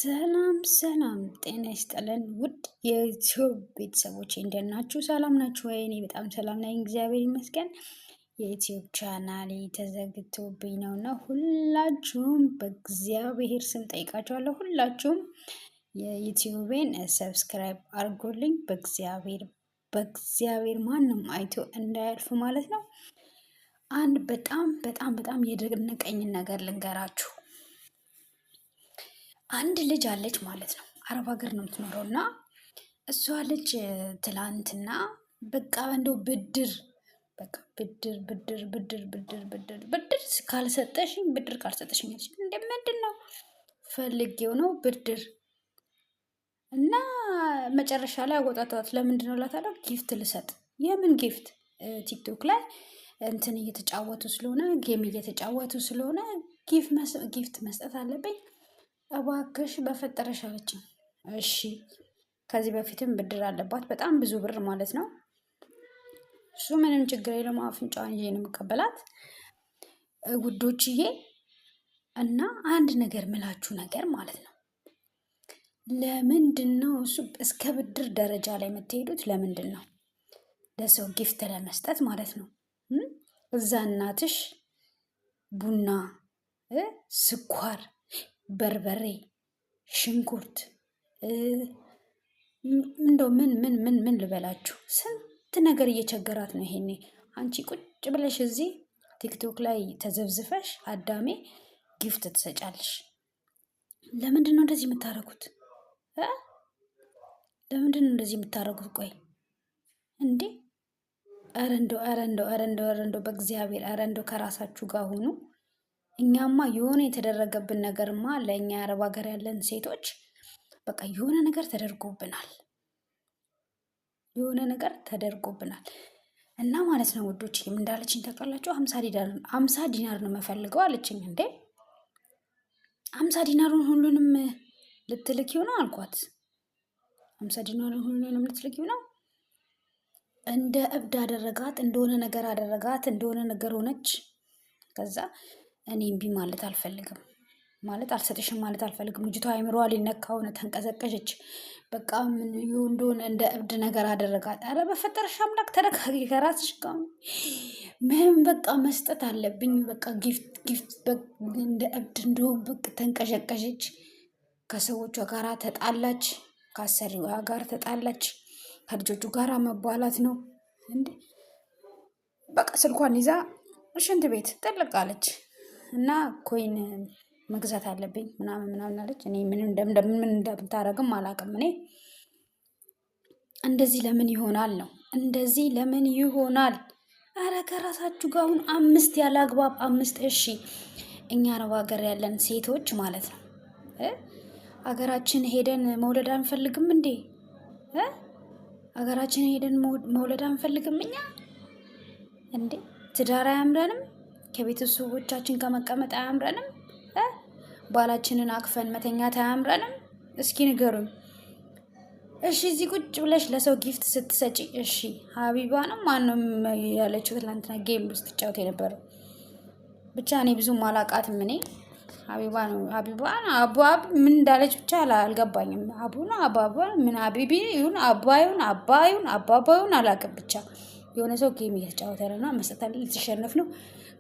ሰላም ሰላም፣ ጤና ይስጥልን ውድ የዩቲዩብ ቤተሰቦች እንደት ናችሁ? ሰላም ናችሁ ወይ? እኔ በጣም ሰላም ነኝ፣ እግዚአብሔር ይመስገን። የዩቲዩብ ቻናሌ ተዘግቶብኝ ነው እና ሁላችሁም በእግዚአብሔር ስም ጠይቃችኋለሁ። ሁላችሁም የዩቲዩቤን subscribe አድርጎልኝ በእግዚአብሔር በእግዚአብሔር ማንም አይቶ እንዳያልፍ ማለት ነው። አንድ በጣም በጣም በጣም የደነቀኝን ነገር ልንገራችሁ። አንድ ልጅ አለች ማለት ነው። አረብ ሀገር ነው የምትኖረው እና እሷ ልጅ ትላንትና በቃ እንደው ብድር በቃ ብድር ብድር ብድር ብድር ብድር ብድር ካልሰጠሽኝ ብድር ካልሰጠሽኝ አለች። እንደ ምንድን ነው ፈልጌው ነው ብድር እና መጨረሻ ላይ አወጣጣት ለምንድን ነው እላታለሁ። gift ልሰጥ። የምን gift? ቲክቶክ ላይ እንትን እየተጫወቱ ስለሆነ game እየተጫወቱ ስለሆነ gift መስጠት አለብኝ እባክሽ በፈጠረሽ አለችኝ። እሺ ከዚህ በፊትም ብድር አለባት በጣም ብዙ ብር ማለት ነው። እሱ ምንም ችግር የለውም። አፍንጫዋን ይዤ ነው የምቀበላት ውዶችዬ። እና አንድ ነገር ምላችሁ ነገር ማለት ነው፣ ለምንድን ነው እሱ እስከ ብድር ደረጃ ላይ የምትሄዱት? ለምንድን ነው ለሰው gift ለመስጠት ማለት ነው። እዛ እናትሽ ቡና፣ ስኳር በርበሬ፣ ሽንኩርት እንደው ምን ምን ምን ምን ልበላችሁ ስንት ነገር እየቸገራት ነው። ይሄኔ አንቺ ቁጭ ብለሽ እዚህ ቲክቶክ ላይ ተዘብዝፈሽ አዳሜ gift ትሰጫለሽ። ለምንድን ነው እንደዚህ የምታደርጉት? ለምንድን ነው እንደዚህ የምታደርጉት? ቆይ እንዴ! ኧረ እንደው ኧረ እንደው ኧረ እንደው ኧረ እንደው በእግዚአብሔር ኧረ እንደው ከራሳችሁ ጋር ሁኑ። እኛማ የሆነ የተደረገብን ነገርማ ለእኛ የአረብ ሀገር ያለን ሴቶች በቃ የሆነ ነገር ተደርጎብናል፣ የሆነ ነገር ተደርጎብናል። እና ማለት ነው ውዶች፣ እንዳለችኝ ታውቃላችሁ፣ 50 ዲናር ነው የምፈልገው አለችኝ። እንዴ 50 ዲናሩን ሁሉንም ልትልኪው ነው አልኳት። 50 ዲናሩን ሁሉንም ልትልኪው ነው? እንደ እብድ አደረጋት፣ እንደሆነ ነገር አደረጋት፣ እንደሆነ ነገር ሆነች። ከዛ እኔ እምቢ ማለት አልፈልግም ማለት አልሰጥሽም ማለት አልፈልግም። ልጅቷ አይምሮዋ ሊነካ ሆነ፣ ተንቀዘቀዘች። በቃ ምን እንደሆነ እንደ እብድ ነገር አደረጋት። ኧረ በፈጠረሽ አምላክ ተረጋጊ፣ ከራስሽ ጋር ምን በቃ መስጠት አለብኝ። በቃ gift gift እንደ እብድ እንደሆን በቃ ተንቀዠቀዠች። ከሰዎቿ ጋር ተጣላች፣ ከአሰሪዋ ጋር ተጣላች፣ ከልጆቹ ጋር መባላት ነው እንዴ። በቃ ስልኳን ይዛ ሽንት ቤት ጥልቅ አለች። እና coin መግዛት አለብኝ ምናምን ምናምን አለች። እኔ ምን እንደምን እንደምታደርግም አላውቅም። እኔ እንደዚህ ለምን ይሆናል ነው እንደዚህ ለምን ይሆናል? አረ ከራሳችሁ ጋር አሁን አምስት ያለ አግባብ አምስት። እሺ እኛ አረብ ሀገር ያለን ሴቶች ማለት ነው አገራችን ሄደን መውለድ አንፈልግም እንዴ? አገራችን ሄደን መውለድ አንፈልግም እኛ እንዴ? ትዳር አያምረንም? ከቤተሰቦቻችን ከመቀመጥ አያምረንም? ባላችንን አቅፈን መተኛት አያምረንም? እስኪ ንገሩኝ። እሺ እዚህ ቁጭ ብለሽ ለሰው gift ስትሰጪ፣ እሺ ሀቢባ ነው ማነው ያለችው ትላንትና game ስትጫወት የነበረው? ብቻ እኔ ብዙም አላቃትም። እኔ ሀቢባ ነው ሀቢባ አቡ ምን እንዳለች ብቻ አልገባኝም። አቡ ነው አባባ ምን ሀቢቢ ይሁን አባ ይሁን አባ ይሁን አባባ ይሁን አላቅም። ብቻ የሆነ ሰው game እየተጫወተ ነው እና መስጠት ልትሸነፍ ነው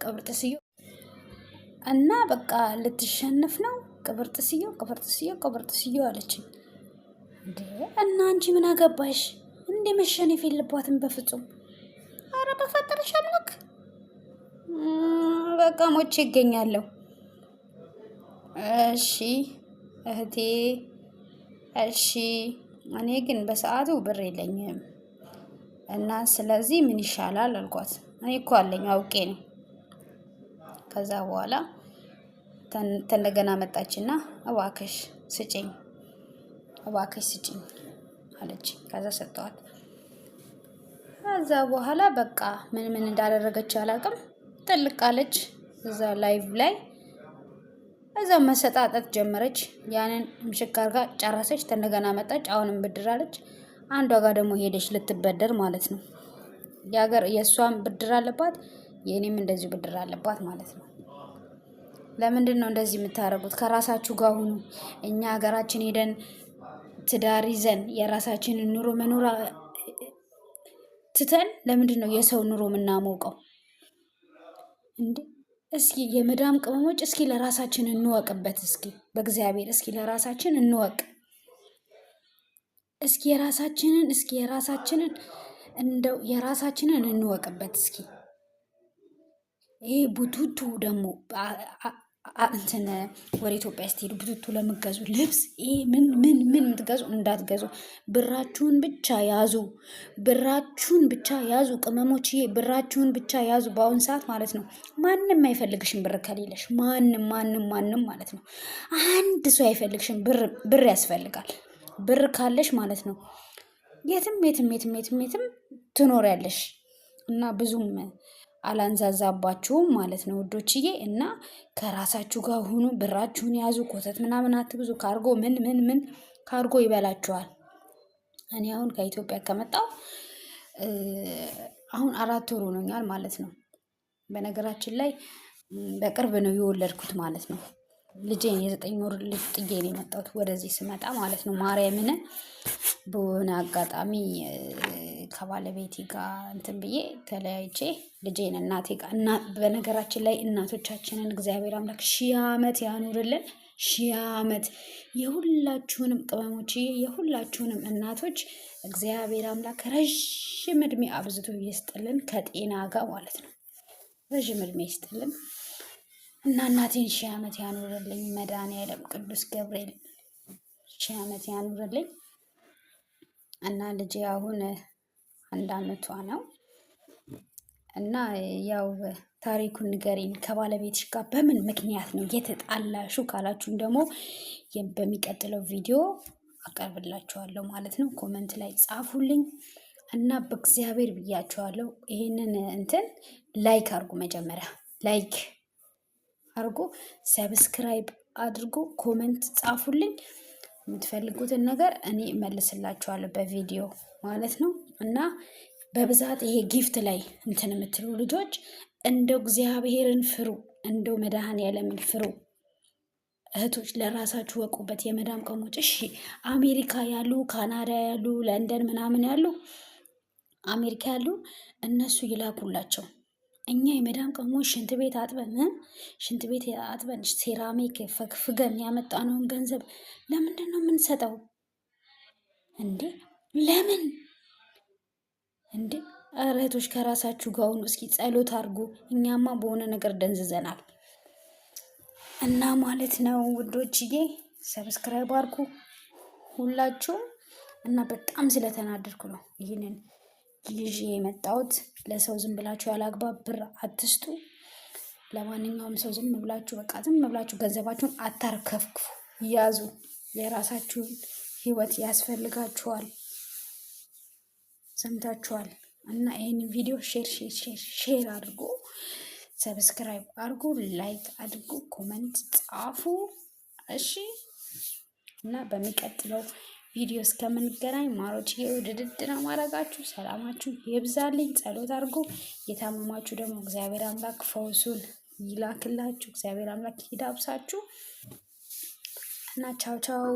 ቅብርጥስዮ እና በቃ ልትሸነፍ ነው ቅብርጥስዮ ቅብርጥስዮ ቅብርጥስዮ አለችኝ። እንዴ እና አንቺ ምን አገባሽ እንዴ? መሸነፍ የለባትም በፍጹም። አረ በፈጠረሽ አምላክ በቃ ሞቼ ይገኛለሁ። እሺ እህቴ እሺ። እኔ ግን በሰዓቱ ብር የለኝም እና ስለዚህ ምን ይሻላል አልኳት። እኔ እኮ አለኝ አውቄ ነው። ከዛ በኋላ ተንደገና መጣችና እባክሽ ስጭኝ፣ እባክሽ ስጭኝ አለች። ከዛ ሰጠዋት። ከዛ በኋላ በቃ ምን ምን እንዳደረገች አላውቅም። ጥልቅ አለች እዛ live ላይ እዛ መሰጣጠት ጀመረች። ያንን ምሽክ አድርጋ ጨረሰች። ተንደገና መጣች። አሁንም ብድር አለች። አንዷ ጋር ደግሞ ሄደች ልትበደር ማለት ነው። የሀገር የእሷም ብድር አለባት፣ የእኔም እንደዚሁ ብድር አለባት ማለት ነው። ለምንድን ነው እንደዚህ የምታደርጉት? ከራሳችሁ ጋር ሁኑ። እኛ ሀገራችን ሄደን ትዳር ይዘን የራሳችንን ኑሮ መኖር ትተን ለምንድን ነው የሰው ኑሮ የምናሞቀው እንዴ? እስኪ የመዳም ቅመሞች እስኪ ለራሳችን እንወቅበት። እስኪ በእግዚአብሔር እስኪ ለራሳችን እንወቅ። እስኪ የራሳችንን እስኪ የራሳችንን እንደው የራሳችንን እንወቅበት እስኪ። ይሄ ቡቱቱ ደግሞ እንትን ወደ ኢትዮጵያ ስትሄዱ ቡቱቱ ለምገዙ ልብስ ይሄ ምን ምን ምን የምትገዙ እንዳትገዙ። ብራችሁን ብቻ ያዙ። ብራችሁን ብቻ ያዙ ቅመሞችዬ፣ ብራችሁን ብቻ ያዙ። በአሁን ሰዓት ማለት ነው ማንም አይፈልግሽም ብር ከሌለሽ፣ ማንም ማንም ማንም ማለት ነው አንድ ሰው አይፈልግሽም። ብር ያስፈልጋል። ብር ካለሽ ማለት ነው የትም የትም የትም የትም የትም ትኖሪያለሽ እና ብዙም አላንዛዛባችሁም ማለት ነው ውዶችዬ። እና ከራሳችሁ ጋር ሁኑ፣ ብራችሁን ያዙ፣ ኮተት ምናምን አትግዙ። ካርጎ ምን ምን ምን ካርጎ ይበላችኋል። እኔ አሁን ከኢትዮጵያ ከመጣሁ አሁን 4 ወር ሆኖኛል ማለት ነው። በነገራችን ላይ በቅርብ ነው የወለድኩት ማለት ነው። ልጄን የ9 ወር ልጅ ጥዬ ነው የመጣሁት ወደዚህ ስመጣ ማለት ነው። ማርያምን በሆነ አጋጣሚ ከባለቤቴ ጋር እንትን ብዬ ተለያይቼ ልጄን እናቴ ጋር እና በነገራችን ላይ እናቶቻችንን እግዚአብሔር አምላክ ሺህ ዓመት ያኑርልን። ሺህ ዓመት የሁላችሁንም ቅመሞች የሁላችሁንም እናቶች እግዚአብሔር አምላክ ረዥም እድሜ አብዝቶ ይስጥልን፣ ከጤና ጋር ማለት ነው። ረዥም እድሜ ይስጥልን እና እናቴን ሺህ ዓመት ያኑርልኝ። መድኃኒዓለም ቅዱስ ገብርኤል ሺህ ዓመት ያኑርልኝ። እና ልጄ አሁን 1 አመቷ ነው። እና ያው ታሪኩን ንገሪን ከባለቤትሽ ጋር በምን ምክንያት ነው የተጣላሹ ካላችሁም ደግሞ በሚቀጥለው ቪዲዮ አቀርብላችኋለሁ ማለት ነው። comment ላይ ጻፉልኝ እና በእግዚአብሔር ብያችኋለሁ። ይሄንን እንትን like አድርጉ፣ መጀመሪያ like አድርጉ፣ subscribe አድርጉ፣ comment ጻፉልኝ። የምትፈልጉትን ነገር እኔ እመልስላችኋለሁ በቪዲዮ ማለት ነው። እና በብዛት ይሄ gift ላይ እንትን የምትሉ ልጆች እንደው እግዚአብሔርን ፍሩ፣ እንደው መድኃኔዓለምን ፍሩ። እህቶች ለራሳችሁ ወቁበት። የመዳም ቅመሞች እሺ፣ አሜሪካ ያሉ፣ ካናዳ ያሉ፣ ለንደን ምናምን ያሉ፣ አሜሪካ ያሉ እነሱ ይላኩላቸው። እኛ የመዳም ቅመሞች ሽንት ቤት አጥበን ሴራሚክ ፈግፍገን ያመጣነውን ገንዘብ ለምንድን ነው የምንሰጠው እንዴ? ለምን እንዴ? ኧረ እህቶች ከራሳችሁ ጋር ሁኑ። እስኪ ጸሎት አድርጉ። እኛማ በሆነ ነገር ደንዝዘናል እና ማለት ነው ውዶችዬ፣ subscribe አድርጉ ሁላችሁም። እና በጣም ስለተናደድኩ ነው ይህንን ይዤ የመጣሁት። ለሰው ዝም ብላችሁ ያላግባብ ብር አትስጡ። ለማንኛውም ሰው ዝም ብላችሁ በቃ ዝም ብላችሁ ገንዘባችሁን አታርከፍክፉ፣ ያዙ። የራሳችሁን ህይወት ያስፈልጋችኋል። ሰምታችኋል። እና ይህን ቪዲዮ share share share share አድርጎ subscribe አድርጎ like አድርጎ comment ጻፉ። እሺ እና በሚቀጥለው ቪዲዮ እስከምንገናኝ ማሮች ውድድድ ነው ማድረጋችሁ። ሰላማችሁ ይብዛልኝ። ጸሎት አድርጎ የታመማችሁ ደግሞ እግዚአብሔር አምላክ ፈውሱን ይላክላችሁ። እግዚአብሔር አምላክ ይዳብሳችሁ እና ቻው ቻው።